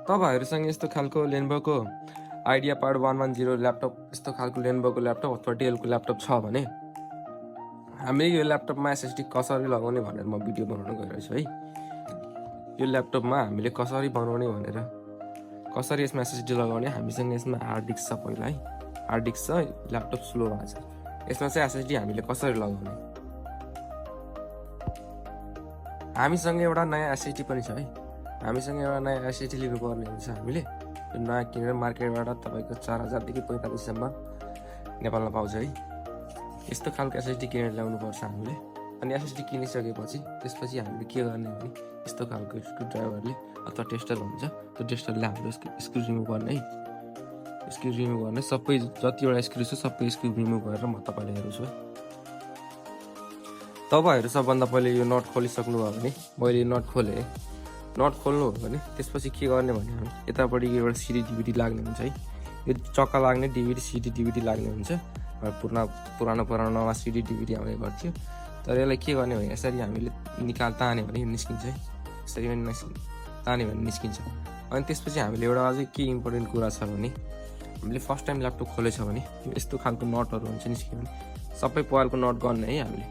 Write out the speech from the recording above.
तपाईहरुसँग यस्तो खालको लेनोभोको आइडिया पाड 110 ल्यापटप यस्तो खालको लेनोभोको ल्यापटप अथवा डेलको ल्यापटप छ भने हामीले यो ल्यापटपमा एसएसडी कसरी लगाउने भनेर म भिडियो बनाउन गइरहेछु है। यो ल्यापटपमा हामीले कसरी बनाउने भनेर कसरी यसमा एसएसडी लगाउने हामीसँग यसमा हार्ड डिस्क छ पहिला है। हार्ड डिस्क छ, ल्यापटप स्लो भएको छ। यसमा चाहिँ एसएसडी हामीले कसरी लगाउने, हामीसँग एउटा नयाँ एसएसडी पनि छ है। हामीसँग एउटा नयाँ एसएसडी लिनुपर्ने हुन्छ। हामीले यो नयाँ किनेर मार्केटबाट तपाईको 4000 देखि 4500 सम्म नेपालमा पाउँछ है। यस्तो खालको एसएसडी किनेर ल्याउनु पर्छ हामीले। अनि एसएसडी किनिसकेपछि त्यसपछि हामीले के गर्ने भने यस्तो खालको स्क्रु ड्राइभरले अथवा टेस्टर हुन्छ, त्यो टेस्टरले हामीले स्क्रु रिमुभ गर्ने है। स्क्रु रिमुभ गर्ने सबै जतिवटा स्क्रु छ सबै स्क्रु रिमुभ गरेर म तपाईलाई हेर्छु है। तपाईहरु सबभन्दा पहिले यो नट खोलिसक्नु भयो भने मैले नट खोले। नट खोल्नु हो भने त्यसपछि के गर्ने भने हामी यतापटि एउटा सिडी डिभिडी लाग्ने हुन्छ है। यो चक्का लाग्ने डिभिडी सिडी डिभिडी लाग्ने हुन्छ। पुरानो नयाँ सिडी डिभिडी आउने गर्थ्यो। तर यसलाई के गर्ने भने यसरी हामीले तान्यो भने निस्किन्छ है। यसरी तान्यो भने निस्किन्छ। अनि त्यसपछि हामीले एउटा अझै के इम्पोर्टेन्ट कुरा छ भने हामीले फर्स्ट टाइम ल्यापटप खोलेछ भने यस्तो खालको नटहरु हुन्छ निस्कियो भने सबै पावरको नट गर्ने है हामीले।